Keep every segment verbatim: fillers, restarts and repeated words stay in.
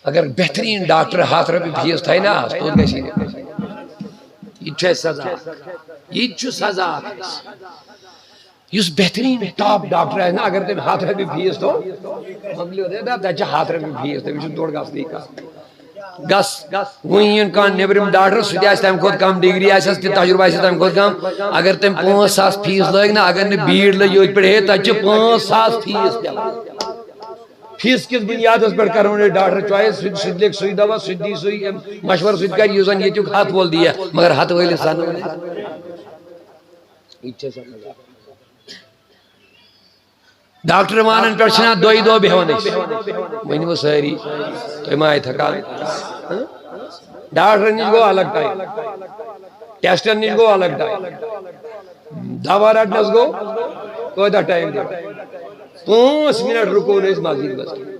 اگر بہترین ڈاکٹر ہتھ رۄپیہِ فیس تھایہِ نا، آز توٚت گژھِ یہِ۔ یہِ تہِ چھُ اَسہِ سزا۔ یہِ تہِ چھُ سزا۔ یُس بہترین ٹاپ ڈاکٹر آسہِ نا، اگر تٔمۍ ہتھ رۄپیہِ فیس تھوٚو، مۄکلیو، دے دَپ، تَتہِ چھِ ہتھ رۄپیہِ فیس، تٔمِس چھُنہٕ تورٕ گژھنٕے کانٛہہ۔ گژھ، وۄنۍ یِن کانٛہہ نیٚبرِم ڈاکٹر، سُہ تہِ آسہِ تَمہِ کھۄتہٕ کم ڈگری آسٮ۪س تہِ، تجربہٕ آسٮ۪س تَمہِ کھۄتہٕ کم۔ اگر تٔمۍ پانٛژھ ساس فیس لٲگۍ نا، اگر نہٕ بیٖڑ لٔگۍ یوٚتۍ پٮ۪ٹھ، ہے، تَتہِ چھِ پانٛژھ ساس فیس پٮ۪وان۔ فیس کِس بُنیادس پٮ۪ٹھ کرو نہٕ ڈاکٹر چویس، سُہ تہِ، سُہ تہِ لیکھِ سُے دوا، سُہ تہِ دی سُے، أمۍ مشورٕ سُہ تہِ کرِ، یُس زن ییٚتیُک ہتھ وول دِیہِ، مگر ہتھ وٲلِس زن نہٕ۔ یہِ تہِ چھِ آسان۔ ڈاکٹر وانن پٮ۪ٹھ چھِنہ دۄیہِ دۄہ بیٚہوان أسۍ۔ ؤنِو سٲری، تُہۍ ما آیہِ تھکان؟ ہہ؟ ڈاکٹرن نِش گوٚو الگ ٹایم، ٹیسٹن نِش گوٚو الگ ٹایم، دوا رٹنس گوٚو کۭتیاہ ٹایم دیُن؟ پانٛژھ منٹ رُکو نہٕ أسۍ مسجد منٛز کینٛہہ۔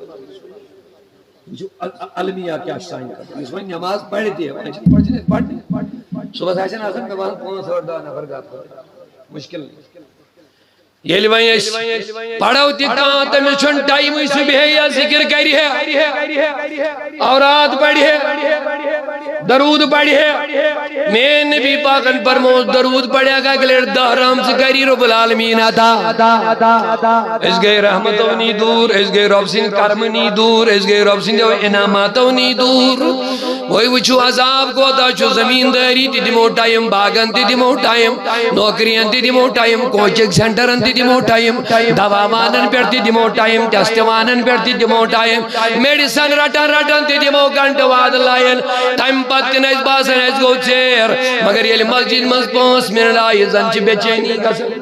یہِ چھُ ال-، ال-، المیہ کیٛاہ چھُ سانہِ خٲطرٕ؟ یُس وۄنۍ نٮ۪ماز پرِ تہِ، وۄنۍ چھِنہٕ، وۄنۍ چھِنہٕ أسۍ پرنہِ۔ صُبحس آسن آسان مےٚ باسان پانٛژھ ٲٹھ دَہ نفر گژھان۔ مُشکل۔ ییٚلہِ وۄنۍ أسۍ پرو تہِ کانٛہہ، تٔمِس چھُنہٕ ٹایمٕے سُہ بیٚہہِ یا ذِکِر کرِ ہے، اوراد پرِ ہے، درود پرِ ہے۔ میٲنۍ نبی پاکن فرموو، درود پرِ اکھ اکہِ لٹہِ دہ رحمژٕ کری رب العالمین عطا۔ أسۍ گٔے رحمتو نی دوٗر، أسۍ گٔے رب سٕنٛدِ کرمہٕ نی دوٗر، أسۍ گٔے رب سٕنٛدیو انعاماتو نی دوٗر۔ وۄنۍ وٕچھِو عذاب کوتاہ چھُ، زمیٖندٲری تہِ دِمو ٹایم، باغن تہِ دِمو ٹایم، نوکرین تہِ دِمو ٹایم، کوچنگ سینٹرن تہِ دِمو ٹایم، دوا وانن پٮ۪ٹھ تہِ دِمو ٹایم، ٹیسٹ وانن پٮ۪ٹھ تہِ دِمو ٹایم، میڈیسن رٹان رٹان تہِ دِمو گھنٹہٕ واد لایَن۔ تمہِ پتہٕ تہِ نہٕ اَسہِ باسان اَسہِ گوٚو ژیر، مگر ییٚلہِ مسجد منٛز پانٛژھ منٹ آیہِ، زن چھِ بے چینی گژھان،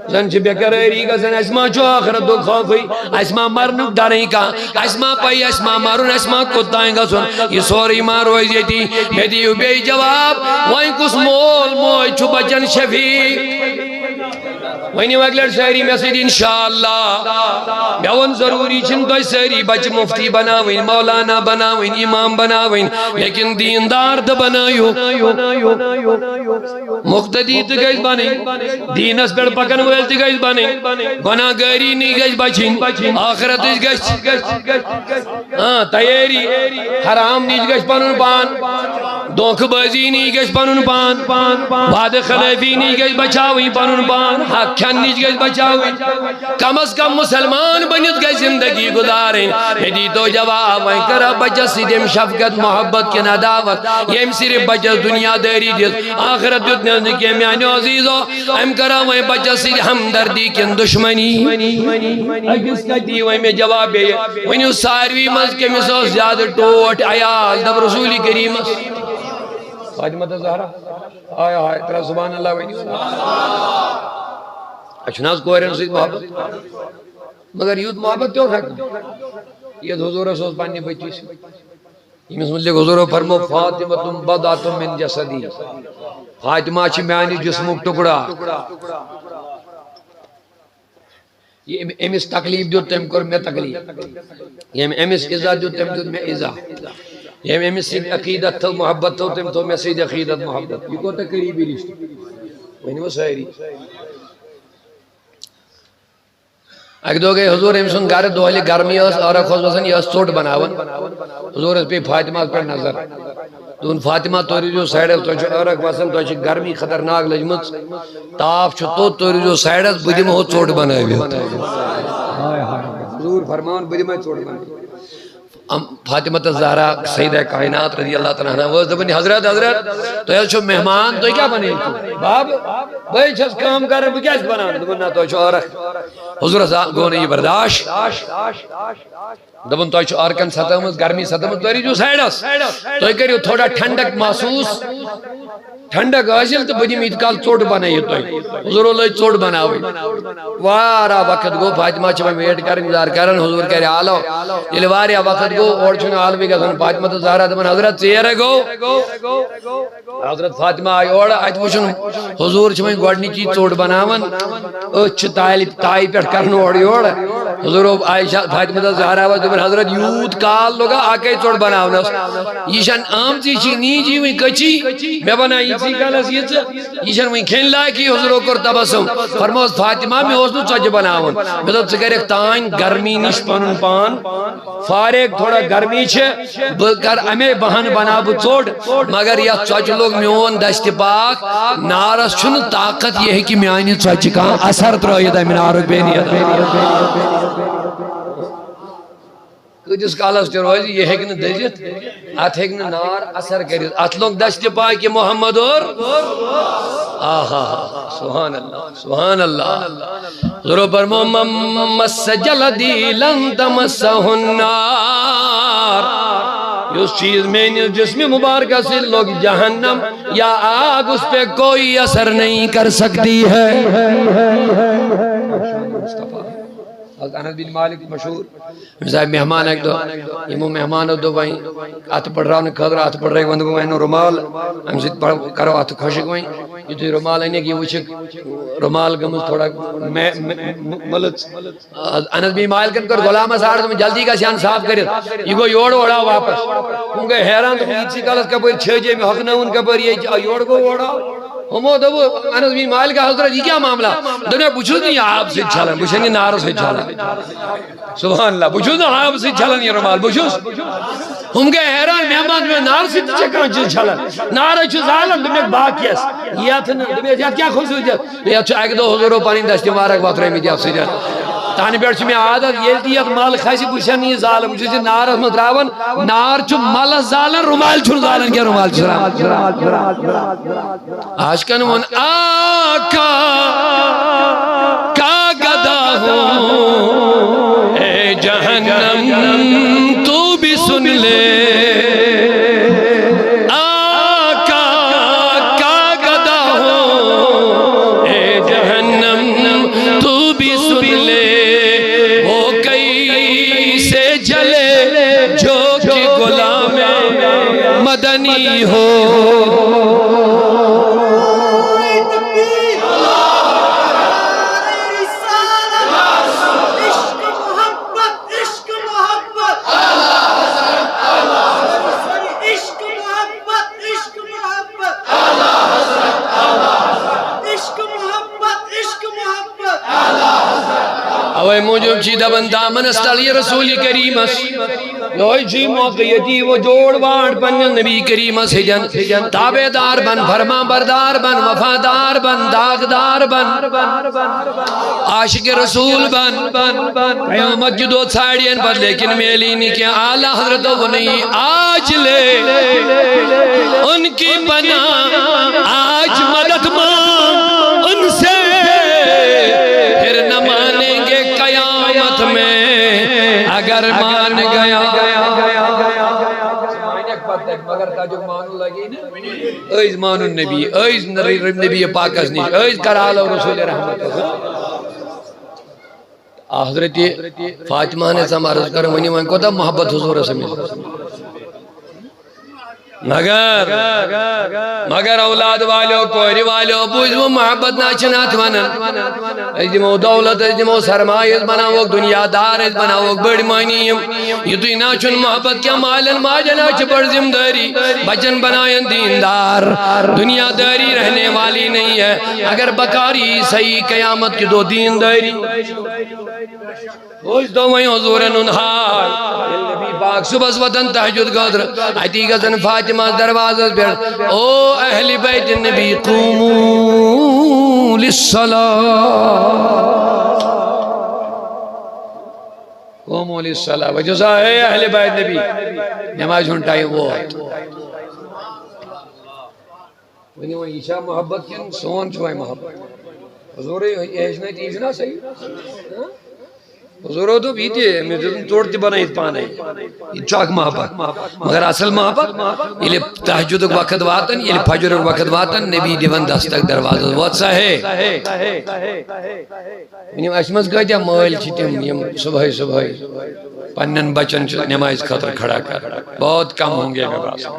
زن چھِ بے قرٲری گژھان۔ اَسہِ ما چھُ ٲخرتُک خوفٕے؟ اَسہِ ما مرنُک ڈرٕے کانٛہہ؟ اَسہِ ما پَے، اَسہِ ما مَرُن، اَسہِ ما کوٚت تام گژھُن؟ یہِ سورُے ما روزِ ییٚتی؟ مےٚ دِیِو بیٚیہِ جواب، وۄنۍ کُس مول موج چھُ بچن شفیع؟ ؤنِو اَکہِ لٹہِ سٲری مےٚ سۭتۍ، انشاءاللہ۔ مےٚ ووٚن، ضروٗری چھِنہٕ تۄہہِ سٲری بچہِ مفتی بناوٕنۍ، مولانا بناوٕنۍ، امام بناوٕنۍ، لیکن دیندار تہٕ بنٲیِو۔ مقتدی تہِ گژھِ بنٕنۍ، دیٖنس پٮ۪ٹھ پکن وٲلۍ تہِ گژھِ بنٕنۍ، گۄناہ گٲری نِش گژھِ بچٕنۍ، ٲخرتٕچ گژھِ، آ، تیٲری، حرام نِش گژھِ پنُن پان، دھوکہٕ بٲزی نِش گژھِ پنُن پان، وعدٕ خلٲفی نِش گژھِ بچاوٕنۍ پنُن پان، حق کھٮ۪ن نِش گژھِ بچاوٕنۍ۔ کم از کم مسلمان بٔنِتھ گژھِ زندگی گزارٕنۍ۔ مےٚ دیٖتو جواب، وۄنۍ کَرا بچس سۭتۍ أمۍ شفقت، محبت کِنہٕ عداوت؟ ییٚمۍ صرف بچس دُنیا دٲری دِژ، آخرت دیُت نہٕ أمۍ کینٛہہ۔ میٛانیو عزیٖزو، أمۍ کٔرا وۄنۍ بچس سۭتۍ ہمدردی کِنہٕ دُشمنی؟ أکِس کتہِ یی وۄنۍ مےٚ جواب بیٚیہِ؟ ؤنِو، ساروی منٛز کٔمِس اوس زیادٕ ٹوٹھ عیال؟ دَپ رسول کریٖمس۔ فاطمہ تہٕ زہرا۔ ہاے ہاے، ترٛےٚ سبحان اللہ ؤنِو۔ اَسہِ چھُنہٕ حظ کورٮ۪ن سۭتۍ محبت؟ مگر یُتھ محبت تہِ اوس ہٮ۪کان، یَتھ حضوٗرس اوس پننہِ بٔچی سۭتۍ۔ ییٚمِس مُتعلِق حضوٗرو فرمو، "فاطمہ تم بضعۃ من جسدی"، فاطمہ چھِ میانہِ جسمُک ٹُکڑٕ اکھ۔ ییٚمۍ أمِس تکلیف دیُت، تٔمۍ کوٚر مےٚ تکلیف۔ ییٚمۍ أمِس عزت دیُت، تٔمۍ دیُت مےٚ عزت۔ ییٚمۍ أمِس سۭتۍ عقیدت تھٲو، محبت تھٲو، تٔمۍ تھٲو مےٚ سۭتۍ عقیدت، محبت۔ یہِ کوٗتاہ قریبی رشتہٕ۔ ؤنِو سٲری۔ اکہِ دۄہ گٔے حضور أمۍ سُنٛد گرٕ، دۄہلہِ گرمی ٲس، عٲرق اوس وسان، یہِ ٲس ژوٚٹ بناوان۔ حضورس پیٚیہِ فاطمہ پٮ۪ٹھ نظر۔ دوٚپُن، "فاطمہ، تُہۍ روٗزِو سایڈس، تۄہہِ چھُ عٲرق وسان، تۄہہِ چھِ گرمی خطرناک لٔجمٕژ، تاپھ چھُ توٚت، تُہۍ روٗزِو سایڈس، بہٕ دِمہو ژوٚٹ بنٲوِتھ۔" حضور فرمان، "بہٕ دِمے ژوٚٹ بنٲوِتھ۔" ام-، فاطمہ تہٕ زہرا سیدہ کائنات رضی اللہ تعالیٰ عنہا ٲس دَپان، "حضرت، حضرت، تُہۍ حظ چھِو مہمان، تُہۍ کیٛاہ بَنٲیِو؟ بَب، بہٕ حظ چھَس کٲم کَران، بہٕ کیٛاہ چھُس بَناوان؟" دوٚپُن، "نہ، تۄہہِ چھُو عٲرق۔" حضورَس آ-، گوٚو نہٕ یہِ برداشت۔ دوٚپُن، "تۄہہِ چھُو عٲرقَن سَتٲومٕژ، گرمی سَتٲومٕژ، تُہۍ روٗزِو سایڈَس۔ تُہۍ کٔرِو تھوڑا ٹھنڈک محسوٗس۔" ٹھنڈک حٲصِل تہٕ بہٕ دِمہٕ ییٖتِس کال ژوٚٹ بَنٲیِتھ تۄہہِ۔ حضوٗرو لٲج ژوٚٹ بَناوٕنۍ۔ واریاہ وقت گوٚو، فاطمہ چھِ وۄنۍ wait کَران، اِنتظار کَران، حضوٗر کَرِ حالو۔ ییٚلہِ واریاہ وقت گوٚو، اورٕ چھُنہٕ حالوٕے گژھان۔ فاطمہ تہٕ زہرا دَپان، "حضرت، ژیر ہے گوٚو۔" حضرت فاطمہ آیہِ اورٕ، اَتہِ وٕچھُن حضوٗر چھِ وۄنۍ گۄڈٕنِچی ژوٚٹ بَناوان، أتھۍ چھِ تالہِ، تایہِ پٮ۪ٹھ کرن اورٕ یورٕ۔ حضور عائشہ فاطمہ زہرا وس دوٚپُن، حضرت، یوٗت کال لوٚگا اکے ژوٚٹ بناونس، یہِ چھَنہٕ آمژٕے، یہِ چھِ نیٖجی وٕنۍ کٔچی، مےٚ بناو ییٖتسٕے کالس یہِ ژٕ، یہِ چھَنہٕ وٕنۍ کھیٚنۍ لایقٕے۔ حضورو کوٚر تبسم، فرموس، فاطمہ، مےٚ اوس نہٕ ژۄچہِ بناوُن، مےٚ دوٚپ، ژٕ کَرٮ۪کھ تانۍ گرمی نِش پنُن پان فارغ، تھوڑا گرمی چھِ، بہٕ کر امے بہانہٕ بناو بہٕ ژوٚٹ، مگر یتھ ژۄچہِ لوٚگ میون دستِ پاک، نارس چھُنہٕ طاقت، یہِ ہیٚکہِ میانہِ ژۄچہِ کانٛہہ اثر ترٲیِتھ امہِ نارُک بے نیت۔ کۭتِس کالس تہِ روزِ، یہِ ہیٚکہِ نہٕ دٔزِتھ، اتھ ہیٚکہِ نہٕ نار اثر کٔرِتھ۔ اتھ لوٚگ دستِ پاکہِ محمد اور آہا، سبحان اللہ، سبحان اللہ۔ ضرور فرمو، "من مس جلدی لن تمسہ النار۔" یُس چیز میٲنِس جسم مبارکس سۭتۍ لوٚگ، جہنم یا آگ اس پہ کوئی اثر نہیں کر سکتی ہے۔ حضرت انس بن مالک مشہور، أمِس آیہِ مہمان اَکہِ دۄہ، یِمو مہمانو دوٚپ وۄنۍ اَتھٕ پٔٹھراونہٕ خٲطرٕ، اَتھٕ پٔٹھرٲوِو وۄنۍ، دوٚپُن، وۄنۍ اَنو رومال، اَمہِ سۭتۍ پَر-، کَرو اَتھٕ خۄشٕک وۄنۍ۔ یُتھُے رومال أنِکھ، یہِ وٕچھِکھ رومال گٔمٕژ تھوڑا مے-، مے-، مٔلٕژ۔ انس بن مالکن کٔر غلامس آرڈر، دوٚپُن، "جلدی گژھ یہِ اَن صاف کٔرِتھ، یہِ گوٚو یورٕ اورٕ آو واپس۔" ہُم گٔے حیران، دوٚپُن، "ییٖتسٕے کالس کپٲرۍ چھٲجے مےٚ، ہۄکھنٲوٕن کپٲرۍ یہِ، یورٕ گوٚو اورٕ آو؟" ہُمو دوٚپ، انس بن مالک، "حضرت، یہِ کیٛاہ معاملہ؟" دوٚپُن، "بہٕ چھُس نہٕ یہِ آب سۭتۍ چھلان، بہٕ چھُس یہِ نارٕ سۭتۍ چھلان۔" سبحان اللہ، بہٕ چھُس نہٕ آبہٕ سۭتۍ چھلان یہِ رومال، بہٕ چھُس۔ ہُم گٔے حیران، مہمان، مےٚ نارٕ سۭتۍ تہِ چھےٚ کانٛہہ چیٖز چھلان؟ نارے چھُ زالان، دوٚپمَکھ، "باقیَس یَتھ نہٕ۔" دوٚپمَس، "یَتھ کیٛاہ خصوٗصیت؟" "یَتھ چھُ اَکہِ دۄہ حضوٗرو پَنٕنۍ دَستہِ مُبارک وۄتھرٲومٕتۍ یَتھ سۭتۍ۔ تَنہٕ پٮ۪ٹھ چھُ مےٚ عادت، ییٚلہِ تہِ یَتھ مَل کھسہِ، بہٕ چھُسَن یہِ زالان، بہٕ چھُس یہِ نارَس منٛز ترٛاوان، نار چھُ مَلَس زالان، رومال چھُنہٕ زالان کینٛہہ، رومال چھُ زالان۔" عاشقن ووٚن، "آقا کا گدا ہوں، اے جہنم تو بھی سن لے۔ آقا کا گدا ہوں، اے جہنم تو بھی سن لے۔ وہ کیسے جلے جو کہ غلام مدنی ہو۔" عشق محبت، عشق محبت، عشق محبت، عشق محبت، عشق محبت، عشق محبت۔ اوے موٗجوٗب چھِ دپان، دامنس تل یہِ رسول کریمس۔ یہوے چھُ موقع، ییٚتہِ یِیِو جوڑ واٹ پننہِ نبی کریمس ہیٚتٮ۪ن۔ تابع دار بن، فرما بردار بن، وفادار بن، داغدار بن، عاشق رسول بن۔ قیامت کہِ دۄہ ژھانڈین پتہٕ، لیکن میلی نہٕ کینٛہہ۔ اعلیٰ حضرت ووٚنُے، آج لے ان کی پناہ، آج مدد مانگ ان سے، پھر نہ مانیں گے قیامت میں اگر مان گیا۔ مگر تَتیُک مانُن لگی نہٕ۔ أسۍ مانُن نبی، أسۍ نبی پاکس نِش، أسۍ کرالو رسول رحمت۔ حضرت فاطمہ نے سم عرض کر، ؤنِو وۄنۍ کوٗتاہ محبت حضورس أمِس۔ مگر، مگر اولاد والو، کورِ والو، بوٗزِو، محبت نہ چھِنہٕ اَتھ وَنان۔ أسۍ دِمو دولت، أسۍ دِمو سرمایہِ، أسۍ بناووکھ دُنیا دار، أسۍ بناووکھ بٔڑۍ مٲنی یِم۔ یہِ تُہۍ نہ چھُنہٕ محبت کینٛہہ، مالٮ۪ن ماجٮ۪ن حظ چھِ بٔڑ ذمہ دٲری، بچن بناون دیندار۔ دنیا داری رہنے والی نہیں ہے، اگر بکاری صحیح قیامت کہِ دۄہ دینداری۔ أسۍ دۄہ وۄنۍ حضوٗرن ہُنٛد حال۔ ییٚلہِ نبی پاک صُبحس وۄتھان تہجد خٲطرٕ، اَتی گژھان فاطمہ دروازس پٮ۪ٹھ، "او اہلِ بیت نبی، قوموا للصلاة۔ قوموا للصلاة۔" وۄنۍ چھُ سا، "اے اہلِ بیت نبی، نمازِ ہُنٛد ٹایم ووت۔" ؤنِو وۄنۍ، یہِ چھا محبت کِنہٕ سون چھُ وۄنۍ محبت؟ حضوٗرٕے ہیٚچھنٲے، تی چھُنہ صحیح؟ ہاں؟ حضوٗرو دوٚپ، یہِ تہِ، أمِس دیُتُن ژوٚٹ تہِ بنٲیِتھ پانے۔ یہِ تہِ چھُ اکھ محبت۔ مگر اصل محبت، ییٚلہِ تہجدُک وقت واتان، ییٚلہِ فجرُک وقت واتان، نبی دِوان دستک دروازس، "وۄتھ سا ہے۔" ؤنِو، اَسہِ منٛز کۭتیٛاہ مٲلۍ چھِ تِم، یِم صبحٲے صبحٲے پننٮ۪ن بچن چھِ نمازِ خٲطرٕ کھڑا کران؟ بہت کم ہوں گے، مےٚ باسان۔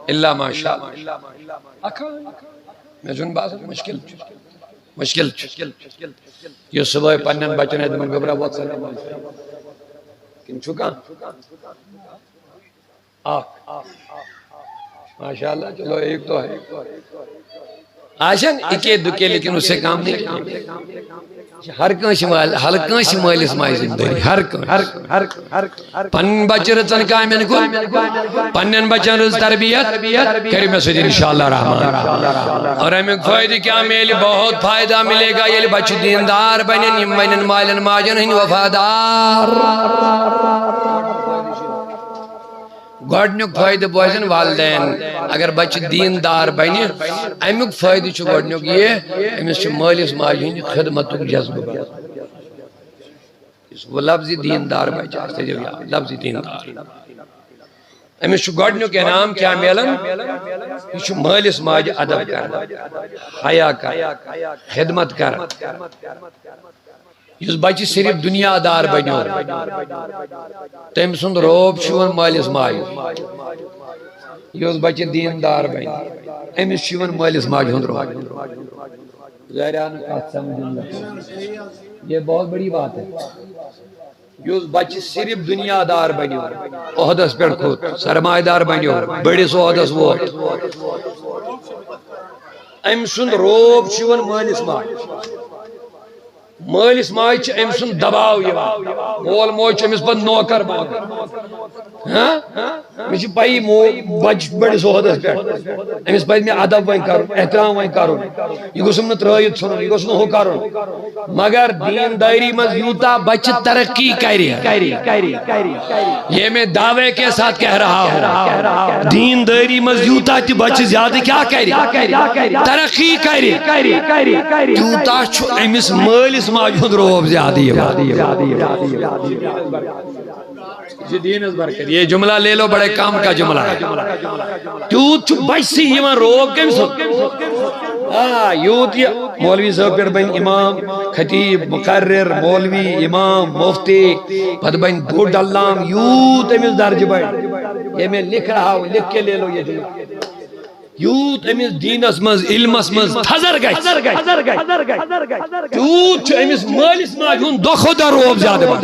الا ماشاء اللہ۔ مےٚ چھُنہٕ باسان، مُشکِل چھُ۔ مشکل چھُ۔ یُس صُبحٲے پننٮ۪ن بچن آسہِ دپان، "گوٚبرا، وۄتھ سا نٮ۪ماز پرِ۔" کِنہٕ چھُ کانٛہہ؟ اکھ۔ ماشاءاللہ، چلو، ایک تو ہے۔ آسن اکے دُکے، لیکن اس سے کام نہیں۔ ہر کٲنٛسہِ مٲلۍ، ہر کٲنٛسہِ مٲلِس ماجہِ ذمہٕ دٲری، ہر کٲنٛسہِ۔ پنٕنۍ بچہِ رٕژن کامٮ۪ن کُن، پننٮ۪ن بچن رٕژ تربیت کٔرِو مےٚ سۭتۍ انشاءاللہ رحمان۔ اور امیُک فٲیدٕ کیٛاہ میلہِ؟ بہت فٲیدٕ میلہِ گا، ییٚلہِ بچہِ دیندار بنن، یِم بنن مالٮ۪ن ماجن ہٕنٛدۍ وفادار۔ گۄڈنیُک فٲیدٕ بوزن والدین، اگر بچہِ دیندار بنہِ، امیُک فٲیدٕ چھُ گۄڈنیُک یہِ، أمِس چھُ مٲلِس ماجہِ ہٕنٛدِ خدمتُک جذبہٕ بنان۔ یُس وۄنۍ لفظِ دیندار بچہِ آسہِ، تھٲیزیو یاد، لفظِ دیندار۔ أمِس چھُ گۄڈنیُک انعام کیٛاہ میلان؟ یہِ چھُ مٲلِس ماجہِ ادب کران، حیا کران، خدمت کران۔ یُس بچہِ صرف دُنیا دار بنیو، تٔمۍ سُنٛد رعب چھُ یِوان مٲلِس ماجہِ۔ یُس بچہِ دیندار بنہِ، أمِس چھُ یِوان مٲلِس ماجہِ ہُنٛد رعب۔ ظاہر آو نہٕ کتھ سمجھ۔ یہ بہت بڑی بات ہے۔ یُس بچہِ صرف دُنیا دار بنیو، عہدس پٮ۪ٹھ کھوٚت، سرمایہ دار بنیو، بٔڑِس عہدس ووت، أمۍ سُنٛد رعب چھُ یِوان مٲلِس ماجہِ۔ مٲلِس ماجہِ چھُ أمۍ سُنٛد دباو یِوان۔ مول موج چھُ أمِس پتہٕ نوکر بنان۔ ہاں؟ مےٚ چھِ پَیی، مو-، بَچہِ چھُ بٔڑِس عہدَس پٮ۪ٹھ، أمِس پَزِ مےٚ ادب وۄنۍ کَرُن، احترام وۄنۍ کَرُن، یہِ گوٚژھُم نہٕ ترٛٲیِتھ ژھٕنُن، یہِ گوٚژھ نہٕ ہُہ کَرُن۔ مگر دیٖندٲری منٛز یوٗتاہ بَچہِ ترقی کَرِ، یہ میں دعوے کے ساتھ کہہ رہا ہوں، دیٖندٲری منٛز یوٗتاہ تہِ بَچہِ زیادٕ کیٛاہ کَرِ؟ ترقی کَرِ۔ تیوٗتاہ چھُ أمِس مٲلِس ماجہِ ہُنٛد رعب زیادٕ یِوان۔ یہ دین از برکت، یہ جملہ لے لو، بڑے کام کا جملہ ہے۔ تیوٗت چھُ بچہِ سٕے یِوان رعب کٔمۍ سُنٛد؟ آ، یوٗت یہِ مولوی صٲب پٮ۪ٹھ بنہِ امام، خطیب، مقرر، مولوی، امام، مفتی، پتہٕ بنہِ بوٚڑ علام، یوٗت أمِس درجہٕ بڑِ۔ یہ میں لکھ رہا ہوں، لکھ کے لے لو یہ جملہ۔ یوٗت أمِس دیٖنس منٛز، علمس منٛز تھزر گژھِ، تیوٗت چھُ أمِس مٲلِس ماجہِ ہُنٛد دۄہ کھۄتہٕ دۄہ رعب زیادٕ بڑان۔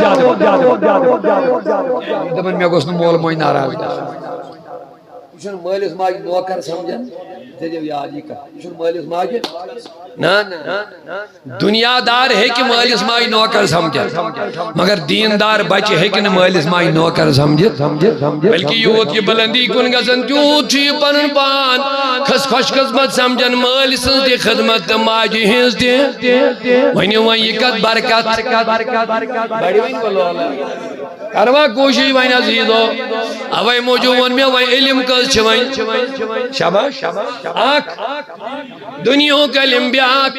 دَپان، مےٚ گوٚژھ نہٕ مول موج ناراض گژھُن۔ یہِ چھُنہٕ مٲلِس ماجہِ نوکر سمجھان۔ تھٲیزیو یاد یہِ کتھ، یہِ چھُنہٕ مٲلِس ماجہِ، نہ، نہ، نہ۔ دُنیا دار ہیٚکہِ مٲلِس ماجہِ نوکر سمجھِتھ، مگر دیٖندار بچہِ ہیٚکہِ نہٕ مٲلِس ماجہِ نوکر سمجھِتھ، بلکہِ یوٗت یہِ بلندی کُن گژھان، تیوٗت چھُ یہِ پنُن پان کھس-، خوش قسمت سمجھان، مٲلۍ سٕنٛز تہِ خدمت تہٕ ماجہِ ہٕنٛز تہِ۔ ؤنِو وۄنۍ یہِ کتھ برکت۔ بڑِ وۄنۍ بلولہ۔ کروا کوٗشِش وۄنۍ حظ یی دۄہ۔ اوے موٗجوٗب ووٚن مےٚ وۄنۍ علم کٔژ چھِ وۄنۍ؟ شاباش۔ اکھ۔ دُنیاہُک علم بیٛاکھ۔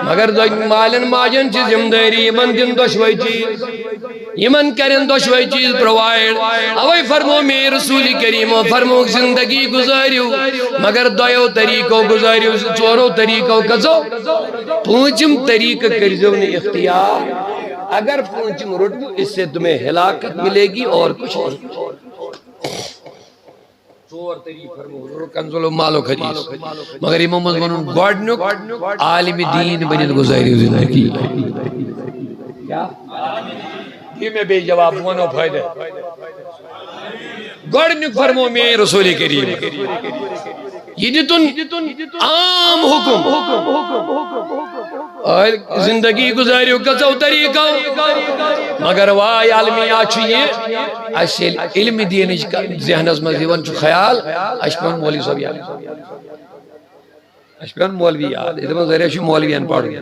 مگر دۄ-، مالٮ۪ن ماجٮ۪ن چھِ ذمہٕ دٲری، یِمن دِن دۄشوے چیٖز۔ یِمن کرن دۄشوے چیٖز provide۔ اوے فرمو مے رسول کریمو، فرمووُکھ زندگی گُزٲرِو، مگر دۄیو طریٖقو گُزٲرِو، ژورو طریٖقو کٔژو؟ پوٗنٛژِم طریٖقہٕ کٔرۍزیو نہٕ اختیار۔ اگر پوٗنٛژِم روٚٹوٕ، اس سے تمہیں ہلاکت ملے گی اور کچھ نہیں۔ ژور طریٖقہٕ فرموو حضور کنزُل مالُک حدیث۔ مگر یِمو منٛز ووٚنُن گۄڈٕنیُک، عالمِ دیٖن بٔنِتھ گُزٲرِو زندگی۔ کیٛاہ؟ دِ مےٚ بیٚیہِ جواب، بہٕ وَنو فٲیدٕ۔ گۄڈٕنیُک فرموو مے رسول کریم۔ یہِ دِتُن عام حُکُم۔ آے زندگی گُزٲرِو کٔژو طریٖقو، مگر واے المیہ چھُ یہِ، اَسہِ ییٚلہِ علمِ دیٖنٕچ ذہنس منٛز یِوان چھُ خیال، اَسہِ چھُ پٮ۪وان مولوی صٲب یاد۔ اَسہِ چھُ پٮ۪وان مولوی یاد۔ یہِ دَپان، ذرا چھُ مولویَن پَرُن۔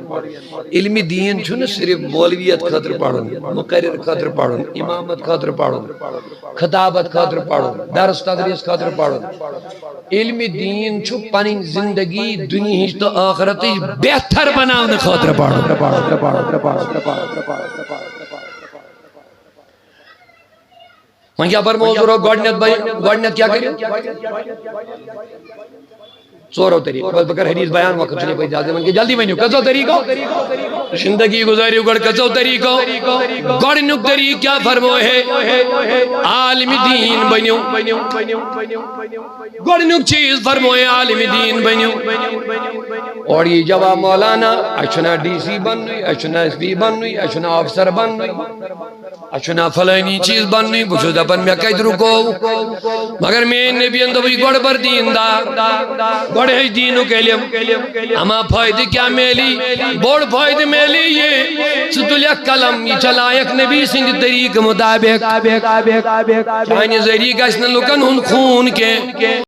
علمِ دیٖن چھُنہٕ صرف مولویت خٲطرٕ پَرُن، مُقرر خٲطرٕ پَرُن، اِمامت خٲطرٕ پَرُن، خطابت خٲطرٕ پَرُن، درس تدریس خٲطرٕ پَرُن۔ علمِ دیٖن چھُ پنٕنۍ زندگی دُنیاہٕچ تہٕ ٲخرتٕچ بہتر بناونہٕ خٲطرٕ پَرُن۔ وۄنۍ کیٛاہ فرموو حضورو گۄڈٕنٮ۪تھ بَنہِ؟ گۄڈٕنٮ۪تھ کیٛاہ کٔرِو؟ ژورو طریٖقو۔ بس بہٕ کرٕ حدیث بیان، وقت چھُنہٕ یپٲرۍ زیادٕ دِوان کینٛہہ، جلدی ؤنِو، کٔژو طریٖقو؟ زندگی گُزٲرِو گۄڈٕ کٔژو طریٖقو؟ گۄڈٕنیُک طریٖقہٕ کیٛاہ فرموو ہے؟ عالمِ دیٖن بٔنِو۔ گۄڈٕنیُک چیٖز فرموو ہے، عالمِ دیٖن بٔنِو۔ اورٕ یی جواب، مولانا، اَسہِ چھُنہ ڈی سی بننُے، اَسہِ چھُنہ ایس پی بننُے، اَسہِ چھُنہ افسر بننُے، اَسہِ چھُنہ فلٲنی چیٖز بننُے۔ بہٕ چھُس دپان، مےٚ کتہِ رُکوو؟ مگر میٲنۍ نبین دوٚپُے، گۄڈٕ بر دیٖندار، گۄڈٕ ہیٚچھ دیٖنُک علم۔ اما فٲیدٕ کیٛاہ میلی؟ بوٚڑ فٲیدٕ میلی یہِ، ژٕ تُلکھ قلم، یہِ چلایکھ نبی سٕنٛدِ طریٖقہٕ مُطابق۔ چانہِ ذٔریعہٕ گژھِ نہٕ لُکن ہُنٛد خوٗن کینٛہہ۔